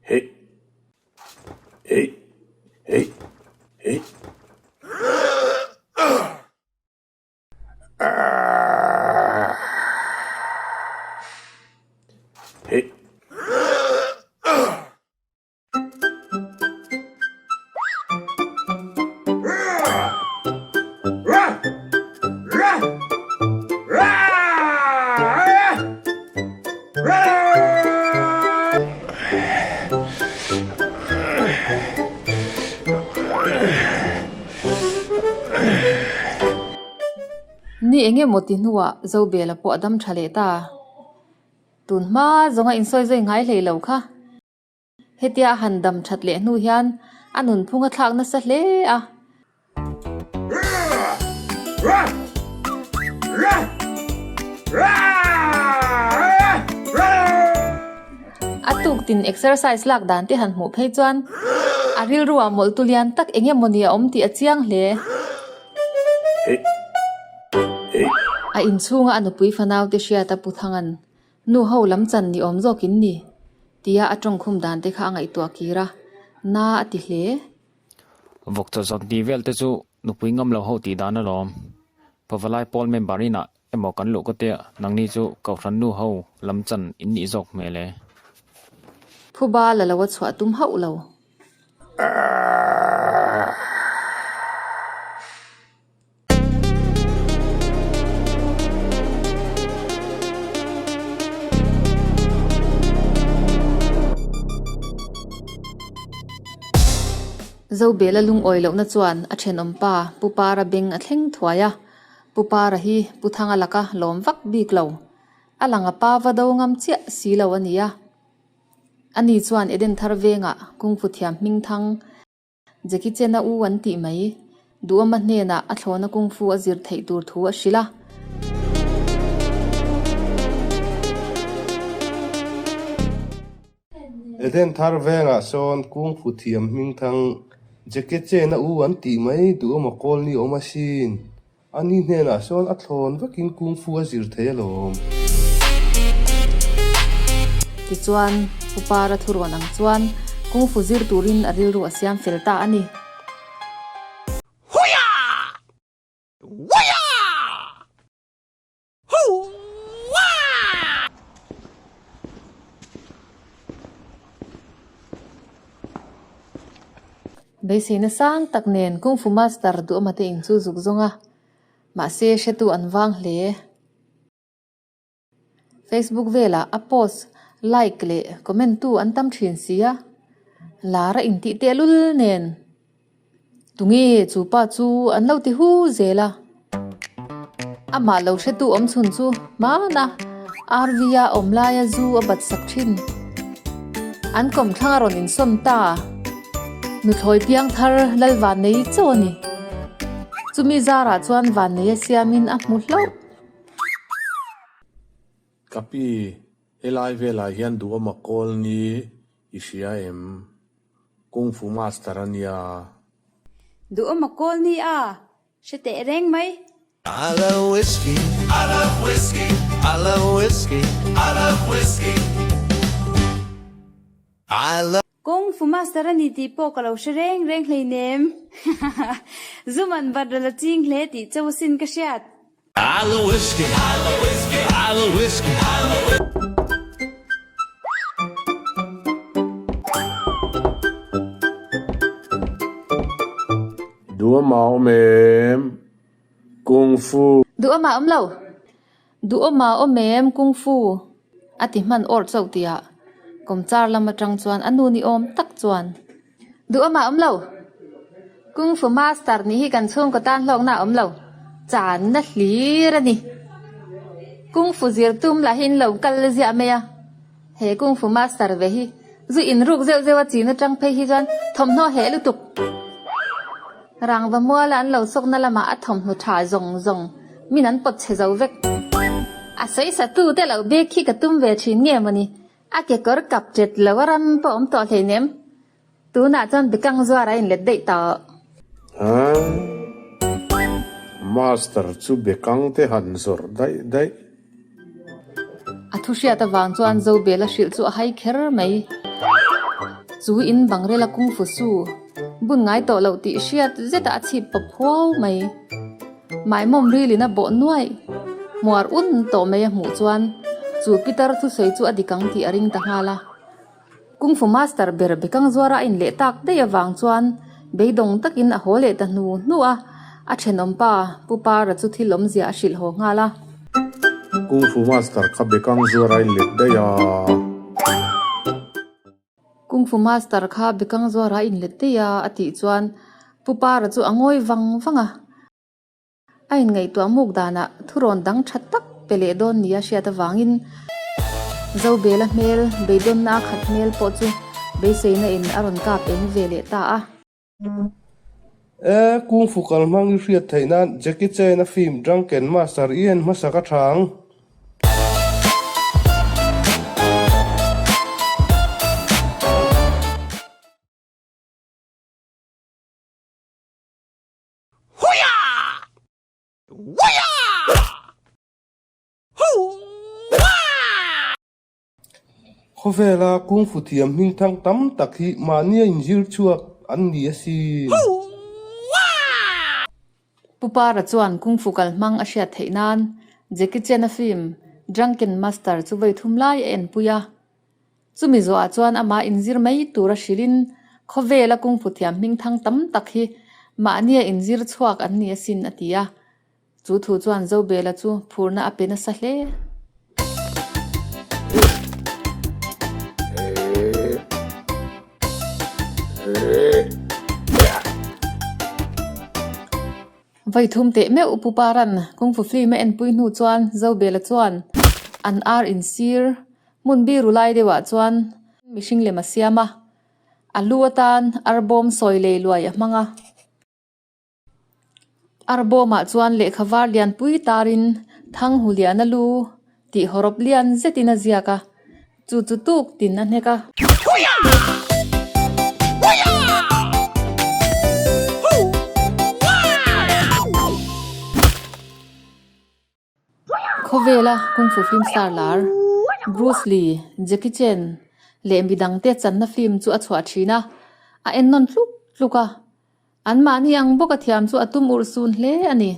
Hey! Hey! Hey! Hey! Hey! Ni eng emaw ti hnuah Zobela pawh a dam tha leh ta. Tun hma zawnga insawi zui ngai hlei lo kha. Hetia a han dam that leh hnu hian a nunphung a thlak nasa hle a. A tuk tin exercise lak dan te han hmuh phei chuan a rilruah mawlh tu lian tak eng emawni a awm tih a chiang hle. A inchhunga a nupui fanau te hriat a pu Thangan Nu ho lam chan ni awm zawk in ni, tia a tawngkhum dan te kha a ngaihtuah kir a, na a ti hle. Vawk chaw zawn tih vel te chu nupui ngam lo ho tih dan alawm. Pavalai pawl member inah emaw kan luh ka tia nangni chu Kohhran nu ho lam chan in nih zawk hmel e. Phuba la lo a chhuah tum hauh lo. Zobela lungawi lohna chuan a thenawm pa Pu Para beng a thleng thuai a, Pu Para hi Pu Thanga laka lawm vak bik lo. A lang a pa va do ngam chiah si lo a ni a. Ani chuan Eden thar vengah kungfu thiam hming thang Jackie Chan a u an tih mai. Duhawma hnenah a thlawna kung fu a zir theih tur thu a hrilh a. Eden thar vengah sawn kung fu thiam hmingthang Jackie Chan a u an tih mai Duhawma kawl ni awm asin. Ani hnenah sawn a thlawn vekin kung fu a zir thei alawm. Tichuan, Pu Para thurawn ang chuan kung fu zir turin a rilru a siam fel ta a ni. Beiseina sang tak nen Kung Fu Master duhawma te in chu zuk zawng a, mahse hretu an vang hle. Facebook velah a post like leh comment tu an tam thin si a, lar a intih tehlul nen. Tunge chu pa chu an lo ti hu zel a, amah lo hretu awm chhun chu hmana RV a awm laia zu a bat sak thin. An kawmthlang a rawn insawn ta, nuthlawi piang thar Lalvannei chauh a ni. Chumi zarah chuan Vanneia siamin a hmu hlauh. Ka pi, helai velah hian duhawm a kawl ni i hria em? Kung Fu Master a nia. Duhawm a kawl ni a, hre teh reng mai. I love whiskey, I love whiskey, I love whiskey, I love whiskey, I love. Kung Fu Master a ni tih pawh ka lo hre reng reng hleinem. Zu man bat ral a ching hle tih chauh asin ka hriat. I love whiskey, I love whiskey, I love whiskey, I love whiskey. Duhawm a awm em? Kung Fu. Duhawm a awm lo. Duhawm a awm em? Kung Fu. A ti hman awrh chauh tihah kawmchar lam atang chuan a nu ni awm tak chuan Duhawm a awm lo. Kung Fu Master nih hi kan chhungkaw tan hlawkna a awm lo. Channa hlir a ni. Kung Fu zir tum lah hi in lo kal ziah mai a. He Kung Fu Master ve hi zu inruk zeuh zeuh a chin atang phei hi chuan thawmhnaw heh lutuk. Rangva muala an lo sawkna lamah a thawmhnaw tha zawng zawng min an pawt chhe zo vek. A sawi sa tu te lo bek khi ka tum ve thin nge mawni? A kekawr kap tet lo a ram pawh awm tawh hleinem. Tunah chuan bekang zuar a inlet daih tawh. Haa. Master chu bekang te han zawrh daih daih. A thu hriat avang chuan Zobela hrilh chu a hai kher mai. Chu in bangrela kungfu su bun ngai tawh loh tih hriat zetah a chhip pawp huau mai. Maimawm rilin a bawh nuaih hmuar un tawh mai a hmuh chuan chu pitar thusawi chu a dik ang tih a ring ta nghal a. Kungfu master ber bekang zuara a inleh tak daih avang chuan beidawng takin a haw leh ta hnu hnu a, a thenawm pa Pu Para chu thil awmzia a hrilh haw nghal a. Kungfu master kha bekang zuara a inlet daih a. Kungfu master kha bekang zuara a inlet daih a a tih chuan Pu Para chu a ngawi vang vang a. A inngaihtuah muk danah thurawn dang tha tak pe leh dawn nia hriat avangin Zobela hmel, beidawnna a khat hmel pawh chu beiseina in a rawn kap eng ve leh ta a. E, Kungfu kal hmang i hriat theih nan Jackie Chan a film Drunken Master i en hmasa ka tha ang. Khawvela kungfu thiam hmingthang tam tak hi mahnia inzir chhuak an ni asin. Pu Para chuan kungfu kal hmang a hriat theih nan Jackie Chan-a film Drunken Master chu vawi thum lai a enpui a. Chumi zawhah chuan amah inzir mai tura hrilhin khawvela kungfu thiam hmingthang tam tak hi mahnia inzir chhuak an ni asin a ti a. Chu thu chuan Zobela chu phurna a pe nasa hle. Vawi thum teh meuh Pu Paran kungfu film a enpui hnu chuan Zobela chuan an ar insir Hmun biru lai deuhah chuan mihring lem a siam a, a lu atan arbawm sawi lei luai a hmang a. Arbawmah chuan lehkha var lianpui tarin Thanghu Liana lu tih hawrawp lian zetin a ziak a, chu chu tuk tin a hnek a. Khawvela Kung Fu film star lar Bruce Lee, Jackie Chan leh midangte channa film chu a chhuah thin a, a en nawn tluk tluk a. Anmahni ang bawk a thiam chu a tum urh sun hle a ni.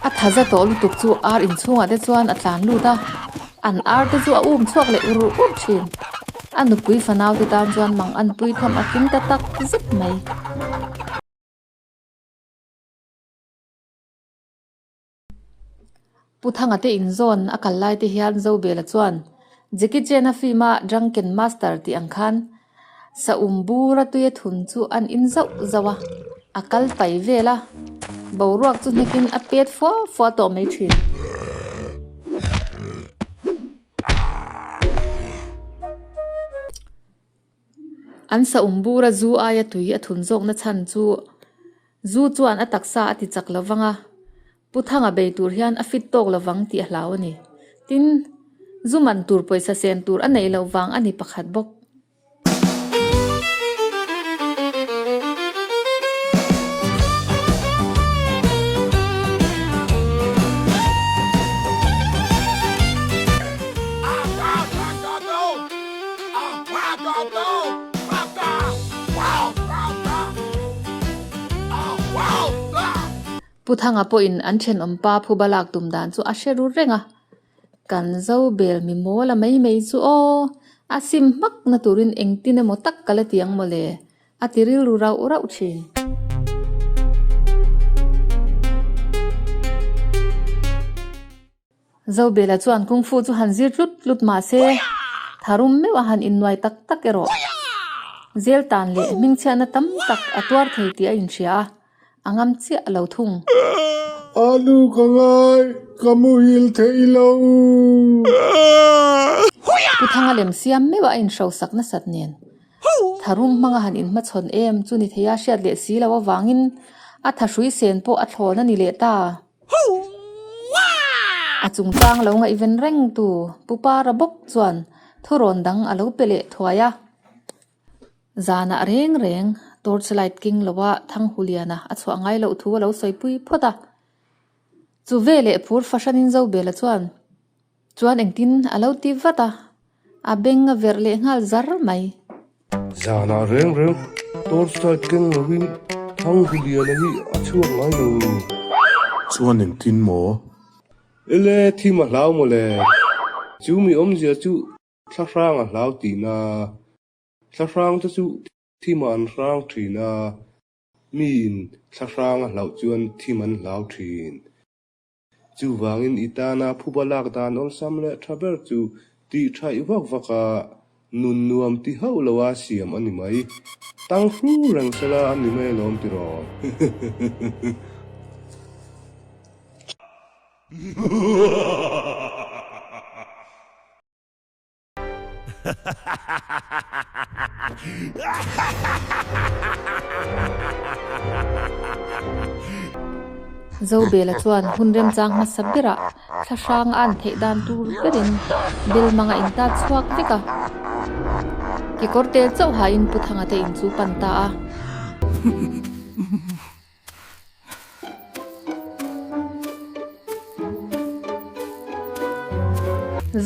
A thaza tawh lutuk chu ar inchhungah te chuan a tlan lut a, an ar te chu a um chhuak leh ur ur thin. A nupui fanau te tan chuan mang anpui tham a tling ta tak zet mai. Pu Thanga te inzawn a kal lai te hian Zobela chuan Jackie Chan-a film-a Drunken Master tih ang khan Saum bura tuia thun chu an in zauh zauh a, a kal pai vel a, boruak chu hnekin a pet fua fua tawh mai thin. An saum bura zu aia tui a thun zawkna chhan chu zu chuan a taksa a ti chak lo vang a, Pu Thanga bei tur hian a fit tawk lo vang tih a hlau a ni. Tin, zu man tur pawisa sen tur a neih loh vang a ni pakhat bawk. Pu Thanga pawhin an thenawmpa phuba lak tum dan chu a hre ru reng a, Kan zo bel mi mawl a mai mai chu aw, a sim hmak na turin engtin emaw tak ka la ti ang mawle, a ti rilru rauh rauh thin. Zobela chuan Kung Fu chu han zir tlut tlut mah se, tharum meuh a han innuai tak tak erawh. Zel tan leh hmingchhiatna tam tak a tuar thei tih a inhria a, a ngam chiah lo thung. A nu ka ngai, ka muhil thei lo. Pu Thanga lem siam meuh a inhrosak nasat nen, tharum hmanga han inhmachhawn em chu ni thei a hriat leh si lo avangin a thahrui sen pawh a thlawn a ni leh ta. A chungchang lo ngaihven reng tu Pu Para bawk chuan thurawn dang a lo pe leh thuai a. Zanah reng reng torch light keng loa Thanghuliana a chhuah ngai loh thu a lo sawipui phawt a. Chu veleh phur fahranin Zobela chuan chuan engtin a lo ti vat a, a beng a verh leh nghal zar mai. Zanah reng reng torch light keng loin Thanghuliana hi a chhuak ngai lo. Chuan engtin maw? Ele thim a hlau mawle. Chu mi awmzia chu thlahrang a hlau tihna. Thlahrang te chu thim ah an hrang thin a, miin thlahrang a hlauh chuan thim an hlau thin. Chuvangin i tana phuba lak dan awlsam leh tha ber chu tih thaih vak vak a, nun nuam ti hauh lo a siam a ni mai. Tang hru reng sela a ni mai alawm tiraw? Zobela chuan hun remchang hmasa berah thlahrang a an theih dan tur berin bel manga in tat chhuak vek a. Kekawr tel chauh hain Pu Thanga te in chu pan ta a.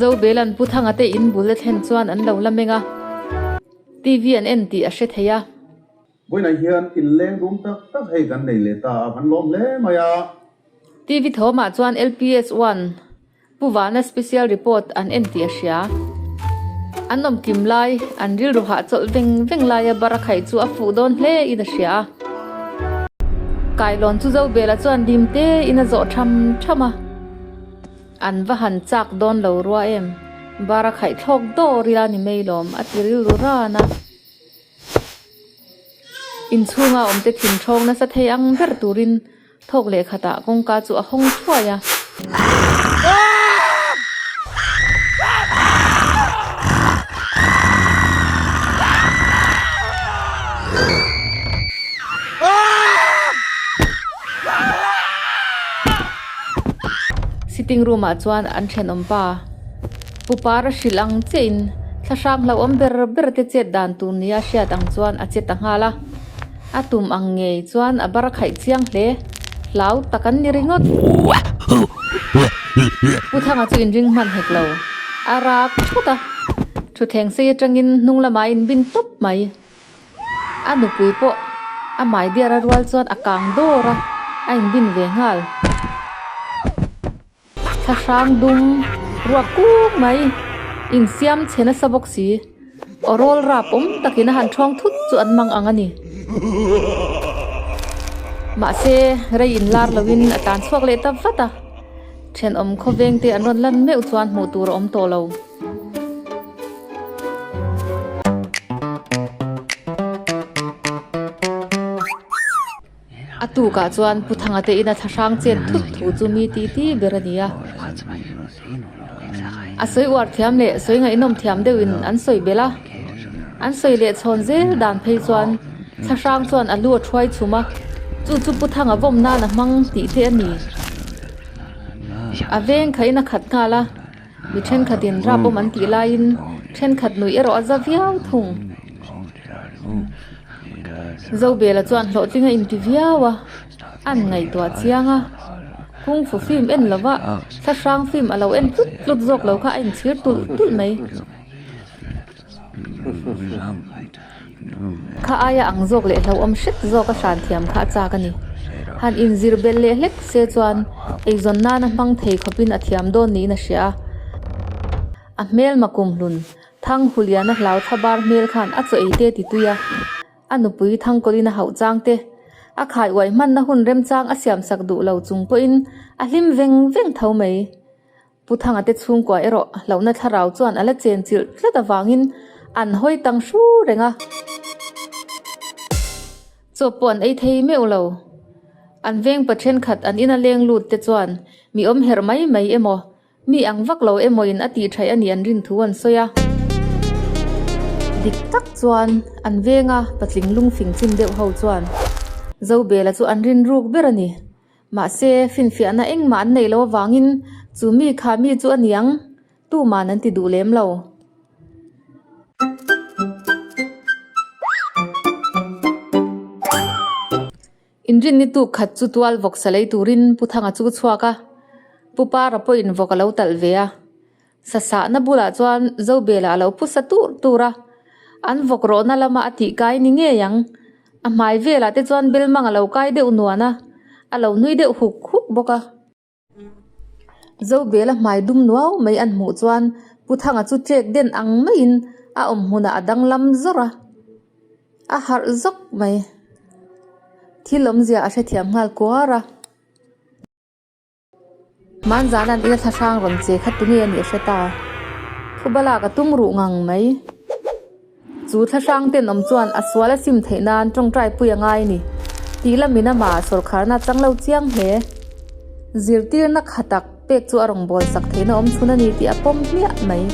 Zobela'n Pu Thanga te in bul a thlen chuan an lo la meng a, TV an en tih a hre thei a. Vawiinah hian inleng dum tak tak hei kan nei leh ta a, kan lawm hle mai a. TV thawmah chuan LPS one Pu Vana special report an en tih a hria. An awm kim lai, an rilru hahchawlh veng veng laia bar a khaih chu a fuh dawn hle in a hria a. Kailawn chu Zobela chuan dim te in a zawh tham tham a. An va han chak dawn lo rua em, bar a khaih thlawk dawr ila ni mai lawm a ti rilru ran a. Inchhunga awmte thin ṭhawng nasa thei ang ber turin Thawk leh khatah kawngka chu a hawng thuai a. Sitting room ah chuan an thenawm pa Pu Para hrilh ang chiahin thlahrang hlauhawm ber ber te chet dan tur nia hriat ang chuan a che ta nghal a. A tum ang ngei chuan a bar a khaih chiang hle. Hlau tak an ni ringawt. Pu Thanga chu inring hman hek lo. A rak thut a. Thutthleng sei atangin hnung lamah a inbin tawp mai. A nupui pawh a mai diar a rual chuan a kang dawr a, a inbin ve nghal. Thlahrang dum ruak kung mai insiam chhe nasa bawk si. Aw rawl rap awm takin a han thawng thut chu an mang ang a ni. Mahse, rei inlar loin a tan chhuak leh ta vat a. Thenawm khawveng te an rawn lan meuh chuan hmuh tur a awm tawh lo. A tukah chuan Pu Thanga te ina thlahrang chet thut thu chu mi ti ti ber a ni a. A sawi uar thiam leh sawi ngaihnawm thiam deuhin an sawi belh a. An sawi leh chhawn zel dan phei chuan thlahrang chuan a lu a thuai chhum a, chu chu Pu Thanga vawm nan a hmang tih te a ni. A veng khain a khat nghal a, mi thenkhatin rap awm an tih laiin thenkhat nuih erawh a za viau thung. Zobela chuan hlawhtling a inti viau a, an ngaihtuah chiang a. Kung fu film en lova thlahrang film a lo en tlut tlut zawk lo kha a inchhir tulh tulh mai. Kha aia ang zawk leh hlauhawm hret zawk a hran thiam kha a chak a ni. Han inzir belh leh hlek se chuan eizawn nana hmang thei khawpin a thiam dawn niin a hria a. A hmelma kumhlun Thang Huliana hlau thlabar hmel khan a chaw ei te ti tui a, a nupui Thangkawlin a hauh chang te, a khai uai hmanna hun remchang a siamsak duh lo chung pawhin a hlim veng veng tho mai. Pu Thanga te chhungkua erawh hlauhna thlarau chuan a la chen chilh tlat avangin an hawi tang hru reng a. Chaw pawh an ei thei meuh lo. An veng pa thenkhat an ina leng lut te chuan mi awm herh mai mai emaw Mi ang vak lo emaw in a tih thaih a nih an rin thu an sawi a. Dik tak chuan an venga patling lungfing chin deuh ho chuan Zobela chu an rin ruk ber a ni. Mahse, finfiahna engmah an neih loh avangin chu mi kha mi chu a niang tuman an ti duh lem lo. Inrinni tuk khat chu tual vawk sa lei turin Pu Thanga chu chhuak a, Pu Para pawhin vawk a lo talh ve a. Sa sahna bulah chuan Zobela a lo phu sa tur tur a, an vawk rawhna lama a tih kai ni ngei ang. A hmai velah te chuan belmang a lo kai deuh nuan a, a lo nui deuh huk huk bawk a. Zobela hmai dum nuau mai an hmuh chuan Pu Thanga chu tlek den ang maiin a awm hmunah a danglam zawrh a, a harh zawk mai. Thil awmzia a hrethiam nghal kuar a. Hmanzana an ina thlahrang rawn che kha tunge a nih a hre ta. Phuba lak a tum ruh ngang mai. Chu thlahrang tenawm chuan a sual a sim theih nan tawngtai pui a ngai ni tih lamin amah sawrkharna a chang lo chiang hle. Zirtirna kha tak pek chu a rawn bawl sak theihna awm chhun a ni tih a pawm hmiah mai.